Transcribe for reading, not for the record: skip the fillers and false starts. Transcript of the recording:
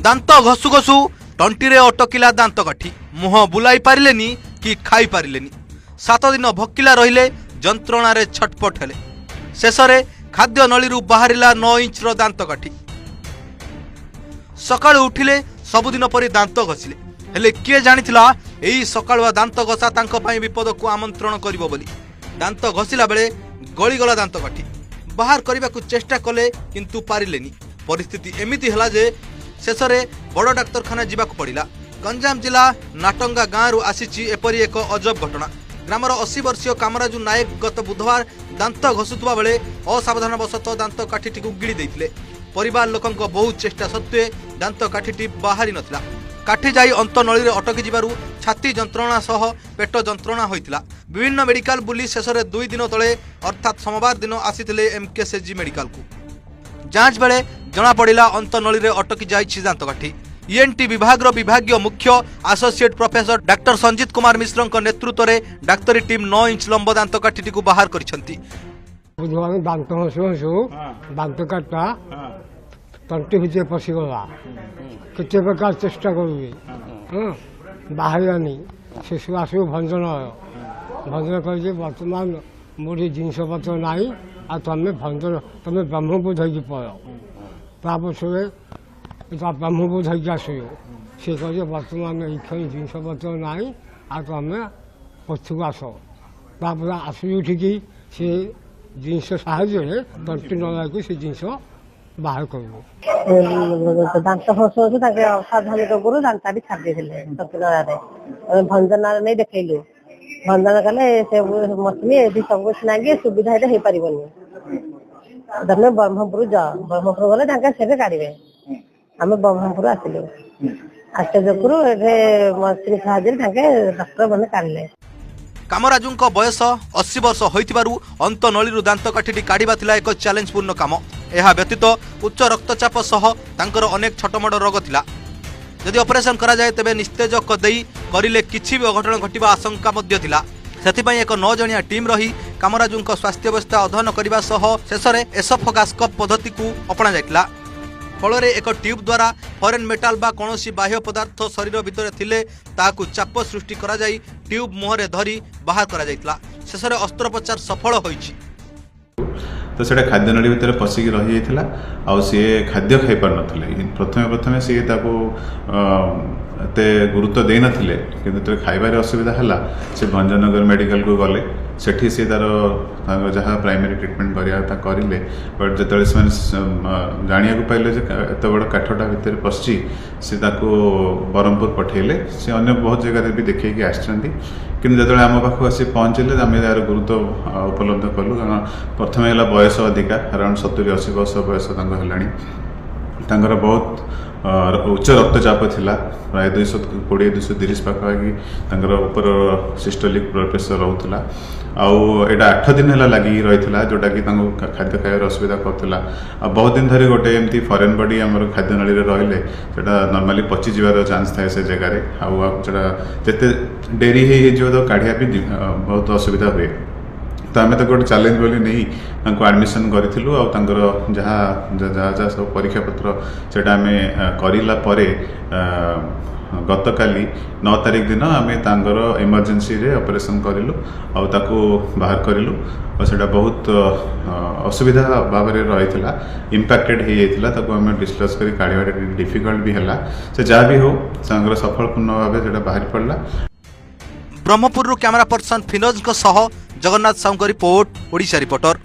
ଦାନ୍ତ ଘଷୁ ଘଷୁ ତଣ୍ଟିରେ ଅଟକିଲା ଦାନ୍ତକାଠି। ମୁହଁ ବୁଲାଇ ପାରିଲେନି କି ଖାଇ ପାରିଲେନି। 7 ଦିନ ଭୋକିଲା ରହିଲେ, ଯନ୍ତ୍ରଣାରେ ଛଟପଟ ହେଲେ। ଶେଷରେ ଖାଦ୍ୟ ନଳୀରୁ ବାହାରିଲା 9 ଇଞ୍ଚର ଦାନ୍ତକାଠି। ସକାଳୁ ଉଠିଲେ, ସବୁଦିନ ପରି ଦାନ୍ତ ଘଷିଲେ। ହେଲେ କିଏ ଜାଣିଥିଲା, ଏଇ ସକାଳୁଆ ଦାନ୍ତ ଘଷା ତାଙ୍କ ପାଇଁ ବିପଦକୁ ଆମନ୍ତ୍ରଣ କରିବ ବୋଲି। ଦାନ୍ତ ଘଷିଲା ବେଳେ ଗଳିଗଲା ଦାନ୍ତକାଠି। ବାହାର କରିବାକୁ ଚେଷ୍ଟା କଲେ, କିନ୍ତୁ ପାରିଲେନି। ପରିସ୍ଥିତି ଏମିତି ହେଲା ଯେ ଶେଷରେ ବଡ଼ ଡାକ୍ତରଖାନା ଯିବାକୁ ପଡ଼ିଲା। ଗଞ୍ଜାମ ଜିଲ୍ଲା ନାଟଙ୍ଗା ଗାଁରୁ ଆସିଛି ଏପରି ଏକ ଅଜବ ଘଟଣା। ଗ୍ରାମର 80 ବର୍ଷୀୟ କାମରାଜୁ ନାୟକ ଗତ ବୁଧବାର ଦାନ୍ତ ଘଷୁଥିବା ବେଳେ ଅସାବଧାନ ବଶତଃ ଦାନ୍ତ କାଠିଟିକୁ ଗିଳି ଦେଇଥିଲେ। ପରିବାର ଲୋକଙ୍କ ବହୁ ଚେଷ୍ଟା ସତ୍ତ୍ୱେ ଦାନ୍ତ କାଠିଟି ବାହାରି ନଥିଲା। କାଠି ଯାଇ ଅନ୍ତନଳୀରେ ଅଟକି ଯିବାରୁ ଛାତି ଯନ୍ତ୍ରଣା ସହ ପେଟ ଯନ୍ତ୍ରଣା ହୋଇଥିଲା। ବିଭିନ୍ନ ମେଡିକାଲ ବୁଲି ଶେଷରେ 2 ଦିନ ତଳେ, ଅର୍ଥାତ୍ ସୋମବାର ଦିନ ଆସିଥିଲେ ଏମ୍କେସିଜି ମେଡିକାଲକୁ। ଯାଞ୍ଚ ବେଳେ ଜଣାପଡ଼ିଲା, ଅନ୍ତନଳୀରେ ଅଟକି ଯାଇଛି ଦାନ୍ତକାଠି। ଇଏନ୍ଟି ବିଭାଗର ବିଭାଗୀୟ ମୁଖ୍ୟ ଆସୋସିଏଟ୍ ପ୍ରଫେସର ଡାକ୍ତର ସଞ୍ଜିତ କୁମାର ମିଶ୍ରଙ୍କ ନେତୃତ୍ୱରେ ଡାକ୍ତରୀ ଟିମ୍ 9 ଇଞ୍ଚ ଲମ୍ବ ଦାନ୍ତକାଠିଟିକୁ ବାହାର କରିଛନ୍ତି। ବୁଧବାର ଦାନ୍ତ ଘଷୁ ଘଷୁ ଦାନ୍ତ କାଠିଟା ତଣ୍ଟି ଭିତରେ ପଶିଗଲା। କେତେ ପ୍ରକାର ଚେଷ୍ଟା କରିବି, ହଁ, ବାହାରିଲାନି। ଶିଶୁ ଆସିବୁ ଭଞ୍ଜନଗର। ଭଞ୍ଜନ କହିଛି, ବର୍ତ୍ତମାନ ମୋର ଜିନିଷପତ୍ର ନାହିଁ, ଆଉ ତମେ ଭଞ୍ଜନ ତମେ ବ୍ରହ୍ମପୁର ଧରିକି ପଳ। ତା ପଛରେ ତା ବ୍ରହ୍ମପୁର ଧରିକି ଆସିବ। ସେ କହିছে, ବର୍ତ୍ତମାନ ଏଇକ୍ଷଣି ଜିନିଷପତ୍ର ନାହିଁ, ଆଉ ତମେ ପଛକୁ ଆସ। ତାପରେ ଆସିବି ଉଠିକି ସେ ଜିନିଷ ସାହାଯ୍ୟରେ ତଣ୍ଟି ନଳାକୁ ସେ ଜିନିଷ ବାହାର କରିବୁ। ଦାନ୍ତ ଘଷୁ ଘଷୁ ତାଙ୍କେ ଅସାବଧାନ ଯୋଗୁରୁ ଦାନ୍ତଟି ଛାଡ଼ି ଦେଇଥିଲେ ତଣ୍ଟି ନଳାରେ। ଆମେ ଭଞ୍ଜନଗର ନେଇ ଦେଖେଇଲୁ। ଭଞ୍ଜନଗର କଲେ ସେ ମସିନି ଏଠି ସବୁ କିଛି ନାଗି ସୁବିଧା ଏଠି ହେଇପାରିବନି, ତମେ ବ୍ରହ୍ମପୁର ଯାଅ। ବ୍ରହ୍ମପୁର ଗଲେ ତାଙ୍କେ ସେଠି କାଢିବେ। ଆମେ ବ୍ରହ୍ମପୁର ଆସିଲୁ। ଆସିବା ଯୋଗୁରୁ ଏଠି ମସିନି ସାହାଯ୍ୟରେ ତାଙ୍କେ ଡକ୍ଟର ମାନେ କାଢିଲେ। କାମରାଜୁଙ୍କ ବୟସ 80 ବର୍ଷ ହୋଇଥିବାରୁ ଅନ୍ତନଳୀରୁ ଦାନ୍ତକାଠିଟି କାଢ଼ିବା ଥିଲା ଏକ ଚ୍ୟାଲେଞ୍ଜପୂର୍ଣ୍ଣ କାମ। ଏହା ବ୍ୟତୀତ ଉଚ୍ଚ ରକ୍ତଚାପ ସହ ତାଙ୍କର ଅନେକ ଛୋଟମୋଟ ରୋଗ ଥିଲା। ଯଦି ଅପରେସନ କରାଯାଏ, ତେବେ ନିସ୍ତେଜକ ଦେଇ କରିଲେ କିଛି ବି ଅଘଟଣ ଘଟିବା ଆଶଙ୍କା ମଧ୍ୟ ଥିଲା। ସେଥିପାଇଁ ଏକ 9 ଜଣିଆ ଟିମ୍ ରହି କାମରାଜୁଙ୍କ ସ୍ୱାସ୍ଥ୍ୟାବସ୍ଥା ଅଧ୍ୟୟନ କରିବା ସହ ଶେଷରେ ଏସୋଫାଗୋସ୍କୋପ ପଦ୍ଧତିକୁ ଅପଣାଯାଇଥିଲା। ଫଳରେ ଏକ ଟ୍ୟୁବ୍ ଦ୍ୱାରା ଫରେନ୍ ମେଟାଲ ବା କୌଣସି ବାହ୍ୟ ପଦାର୍ଥ ଶରୀର ଭିତରେ ଥିଲେ ତାହାକୁ ଚାପ ସୃଷ୍ଟି କରାଯାଇ ଟ୍ୟୁବ୍ ମୁହଁରେ ଧରି ବାହାର କରାଯାଇଥିଲା। ଶେଷରେ ଅସ୍ତ୍ରୋପଚାର ସଫଳ ହୋଇଛି। ତ ସେଇଟା ଖାଦ୍ୟନଳୀ ଭିତରେ ପଶିକି ରହିଯାଇଥିଲା ଆଉ ସିଏ ଖାଦ୍ୟ ଖାଇପାରୁନଥିଲେ। ପ୍ରଥମେ ପ୍ରଥମେ ସିଏ ତାକୁ ଏତେ ଗୁରୁତ୍ୱ ଦେଇନଥିଲେ, କିନ୍ତୁ ଯେତେବେଳେ ଖାଇବାରେ ଅସୁବିଧା ହେଲା, ସେ ଭଞ୍ଜନଗର ମେଡ଼ିକାଲକୁ ଗଲେ। ସେଠି ସିଏ ତାଙ୍କର ଯାହା ପ୍ରାଇମେରୀ ଟ୍ରିଟମେଣ୍ଟ କରିବା କଥା କରିଲେ। ବଟ୍ ଯେତେବେଳେ ସେମାନେ ଜାଣିବାକୁ ପାଇଲେ ଯେ ଏତେ ବଡ଼ କାଠଟା ଭିତରେ ପଶିଛି, ସେ ତାକୁ ବ୍ରହ୍ମପୁର ପଠେଇଲେ। ସେ ଅନ୍ୟ ବହୁତ ଜାଗାରେ ବି ଦେଖେଇକି ଆସିଛନ୍ତି, କିନ୍ତୁ ଯେତେବେଳେ ଆମ ପାଖକୁ ଆସି ପହଞ୍ଚିଲେ, ଆମେ ଏହାର ଗୁରୁତ୍ୱ ଉପଲବ୍ଧ କଲୁ। କାରଣ ପ୍ରଥମେ ହେଲା ବୟସ ଅଧିକା, ଆରାଉଣ୍ଡ 70-80 ବର୍ଷ ବୟସ ତାଙ୍କ ହେଲାଣି। ତାଙ୍କର ବହୁତ ଉଚ୍ଚ ରକ୍ତଚାପ ଥିଲା, ପ୍ରାୟ 220, 230 ପାଖାପାଖି ତାଙ୍କର ଉପର ସିଷ୍ଟୋଲିକ୍ ବ୍ଲଡ଼ ପ୍ରେସର ରହୁଥିଲା। ଆଉ ଏଇଟା 8 ଦିନ ହେଲା ଲାଗିକି ରହିଥିଲା, ଯେଉଁଟାକି ତାଙ୍କୁ ଖାଦ୍ୟ ଖାଇବାରେ ଅସୁବିଧା କରୁଥିଲା। ଆଉ ବହୁତ ଦିନ ଧରି ଗୋଟେ ଏମିତି ଫରେନ୍ ବଡି ଆମର ଖାଦ୍ୟ ନଳୀରେ ରହିଲେ ସେଇଟା ନର୍ମାଲି ପଚିଯିବାର ଚାନ୍ସ ଥାଏ ସେ ଜାଗାରେ। ଆଉ ଆଉ ସେଇଟା ଯେତେ ଡେରି ହେଇଯିବ ତ କାଢ଼ିବା ବି ବହୁତ ଅସୁବିଧା ହୁଏ। ତ ଆମେ ତାକୁ ଗୋଟେ ଚ୍ୟାଲେଞ୍ଜ ବୋଲି ନେଇ ତାଙ୍କୁ ଆଡ଼ମିସନ୍ କରିଥିଲୁ। ଆଉ ତାଙ୍କର ଯାହା ଯାହା ଯାହା ସବୁ ପରୀକ୍ଷା ପତ୍ର ସେଇଟା ଆମେ କରିଲା ପରେ ଗତକାଲି 9 ତାରିଖ ଦିନ ଆମେ ତାଙ୍କର ଏମର୍ଜେନ୍ସିରେ ଅପରେସନ୍ କରିଲୁ ଆଉ ତାକୁ ବାହାର କରିଲୁ। ଆଉ ସେଇଟା ବହୁତ ଅସୁବିଧା ଭାବରେ ରହିଥିଲା, ଇମ୍ପାକ୍ଟେଡ୍ ହେଇଯାଇଥିଲା। ତାକୁ ଆମେ ଡିସଲଜ୍ କରି କାଢ଼ିବାଟା ଟିକେ ଡିଫିକଲ୍ଟ ବି ହେଲା। ସେ ଯାହା ବି ହଉ, ତାଙ୍କର ସଫଳପୂର୍ଣ୍ଣ ଭାବେ ସେଇଟା ବାହାରି ପଡ଼ିଲା। ବ୍ରହ୍ମପୁରରୁ କ୍ୟାମେରା ପର୍ସନ ଫିନୋଜଙ୍କ ସହ ଜଗନ୍ନାଥ ସାହୁଙ୍କ ରିପୋର୍ଟ, ଓଡ଼ିଶା ରିପୋର୍ଟର।